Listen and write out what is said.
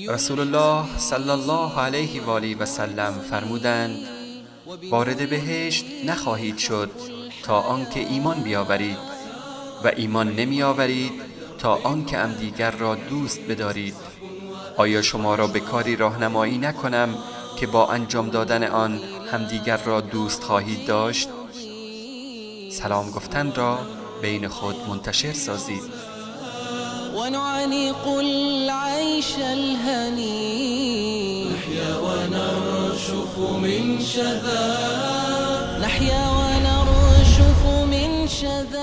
رسول الله صلی الله علیه و آله و سلم فرمودند: وارد بهشت نخواهید شد تا آنکه ایمان بیاورید و ایمان نمی آورید تا آنکه همدیگر را دوست بدارید. آیا شما را به کاری راهنمایی نکنم که با انجام دادن آن همدیگر را دوست خواهید داشت؟ سلام گفتن را بین خود منتشر سازید. ونعانق العيش الهني، نحيا ونرشف من شذا، نحيا ونرشف من شذا.